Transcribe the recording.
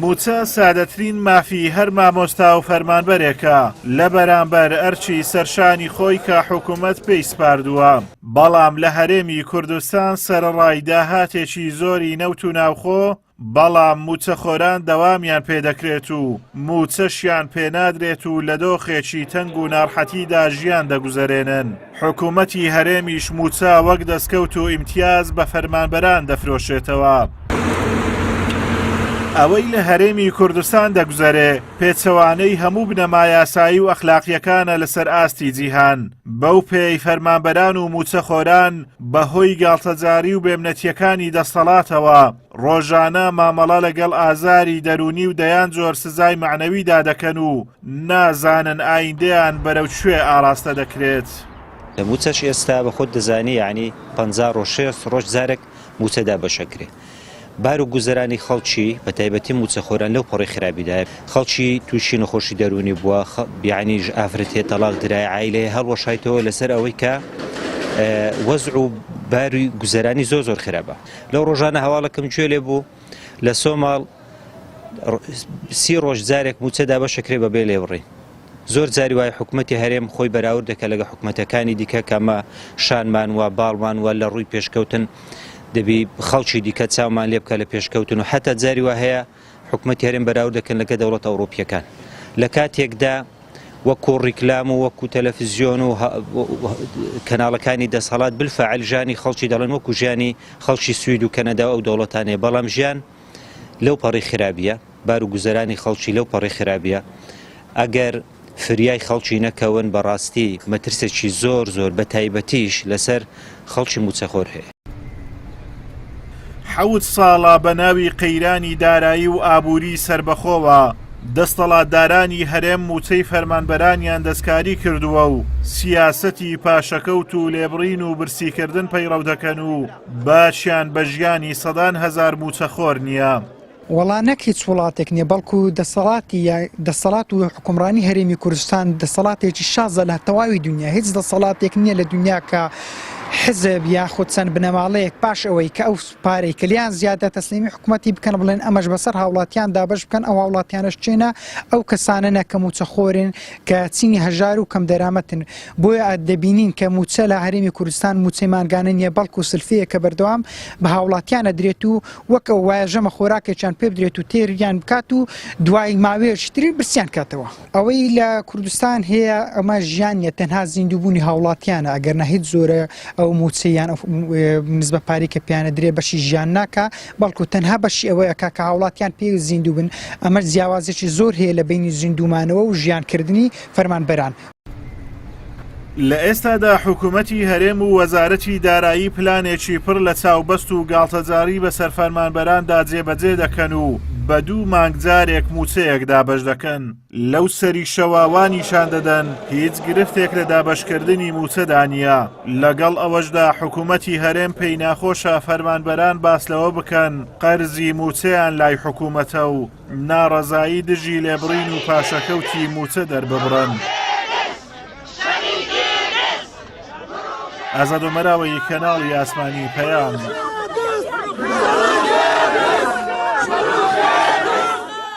مووچە سادەترین مافی هەر مامۆستا و فەرمانبەرێکە لە بەرامبەر ئەرکی سەرشانی خۆی کە حکوومەت پێی سپاردووە، بەڵام لە هەرێمی کوردستان سەرەڕای داهاتێکی زۆری نەوت و ناوخۆ، بەڵام مووچەخۆران دەوامیان پێدەکرێت و مووچەشیان پێنادرێت و لە دۆخێکی تەنگ و ناڕحەتیدا ژیان دەگوزەرێنن. حکوومەتی هەرێمیش مووچە وەک دەستکەوت و ئیمتیاز بە فەرمانبەران دەفرۆشێتەوە. ئەوەی لە هەرێمی کوردستان دەگوزەرێ پێچەوانەی هەموو بنەما یاسایی و ئەخلاقییەکانە لەسەر ئاستی جیهان، بەو پێیەی فەرمانبەران و مووچەخۆران بەهۆی گاڵتەجاڕی و بێمنەتییەکانی دەستەڵاتەوە ڕۆژانە مامەڵە لەگەڵ ئازاری دەروونی و دەیان جۆر سزای مەعنەویدا دەکەن و نازانن ئایندەیان بەرەو کوێ ئاڕاستە دەکرێت. مووچەش ئێستا بە خۆت دەزانی یەعنی 50 ڕۆژ 60 ڕۆژ جارێک مووچە دابەشەکرێ. بار و گوزەرانی خەڵکی بە تایبەتی مووچەخۆران لەو پەڕی خراپیدایە. خەڵکی تووشی نەخۆشی دەروونی بووە، یەعنی ئافرەت هەیە تەڵاق درایە، عایلە هەیە هەڵوەشایتەوە لەسەر ئەوەی کە وەزع و باری گوزەرانی زۆر زۆر خراپە. لەو ڕۆژانە هەواڵێکم گوێ لێ بوو لە سۆماڵ سی ڕۆژ جارێک مووچە دابەشەکرێ بە بێ لێبڕین. زۆر جاری وایە حکومەتی هەرێم خۆی بەراورد دەکات لەگە حکومەتەکانی دیکە کە ئەمە شانمان و باڵمان و لە ڕووی پێشکەوتن دەبی خەڵکی دیکە چاومان لێ بکە لە پێشکەوتن و حتا جاری وا هەیە حکومەتی هەرێم بەراورد دەکەن لەگە دەوڵەتە ئەوڕۆپیەکان لە کاتێکدا وەکو ڕیکلام و وەکو تەلەفزیۆن و کەناڵەکانی دەسەڵات بالفعل ژیانی خەڵکی دەڵێن وەکو ژیانی خەڵکی سوید و کەنەدا و ئەو دەوڵەتانەیە بەڵام ژیان لەو پەڕی خرابیە بار و گوزەرانی خەڵکی لەو پەڕی خرابیە ئەگەر فریای خەڵکی نەکەون بەڕاستی مەترسێکی زۆر زۆر بە تایبەتیش لەسەر خەڵکی موچەخۆر هەیە. حەوت ساڵە بە ناوی قەیرانی دارایی و ئابووری سەربەخۆوە، دەستەڵاتدارانی هەرێم مووچەی فەرمانبەرانیان دەستکاری کردووە و سیاسەتی پاشەکەوت و لێبڕین و برسیکردن پەیڕەو دەکەن و باکیان بە ژیانی سەدان هەزار مووچەخۆر نییە. وەڵا نەک هیچ وڵاتێک نیە بەڵکو دەسەڵاتی دەسەڵات و حکومڕانی هەرێمی کوردستان دەسەڵاتێکی شازە لە تەواوی دنیا هیچ دەسەڵاتێک نییە لە دنیا کە حزب یاخود چەند بنەماڵەیەک پاش ئەوەی کە ئەو پارەی کە لیان زیادە تەسلیمی حکوومەتی بکەن بڵێن ئەمەش بەسەر هاوڵاتیان دابش بکەن ئەو هاوڵاتیانش چێنە ئەو کەسانە کە موچەخۆرن کە چینی هەژار و کەم دەرامەتن بۆیە دەبینین کە موچە لە هەرێمی کوردستان موچەی مانگانە نییە بەڵکو سلفەیە کە بەردەوام بە هاوڵاتیان ئەدرێت و وەک ئەو وایە ژەمە خۆراکێکیان پێ بدرێت و تێریان بکات و دوای ماوەیەکی تری برسیان کاتەوە. ئەوەی لە کوردستان هەیە ئەمە ژیان نیە تەنها زیندووبوونی هاوڵاتیانە ئەگەرنا هیچ جۆرە ئەو موچەی یان ئەو نسبە پارەی کە پێیان ئەدرێ بەشی ژیان ناکا بەڵکو تەنها بەشی ئەوەی ئەکا کە هاوڵاتیان پێی زیندوو بن ئەمەش جیاوازیەکی زۆر هەیە لە بەینی زیندوومانەوە و ژیانکردنی فەرمانبەران. لە ئێستادا حکومەتی هەرێم و وەزارەتی دارایی پلانێکی پڕ لە چاوبەست و گاڵتەجاڕی بەسەر فەرمانبەراندا جێبەجێ دەکەن و بە دوو مانگ جارێک مووچەیەک دابەش دەکەن، لەو سەریشەوە وا نیشان دەدەن هیچ گرفتێک لە دابەشکردنی مووچەدا نییە، لەگەڵ ئەوەشدا حکومەتی هەرێم پێی ناخۆشە فەرمانبەران باس لەوە بکەن قەرزی مووچەیان لای حکومەتە و ناڕەزایی دژی لێبڕین و پاشەکەوتی مووچە دەرببڕن. ئازاد ئۆمەراوەیی کەناڵی ئاسمانی پەیام.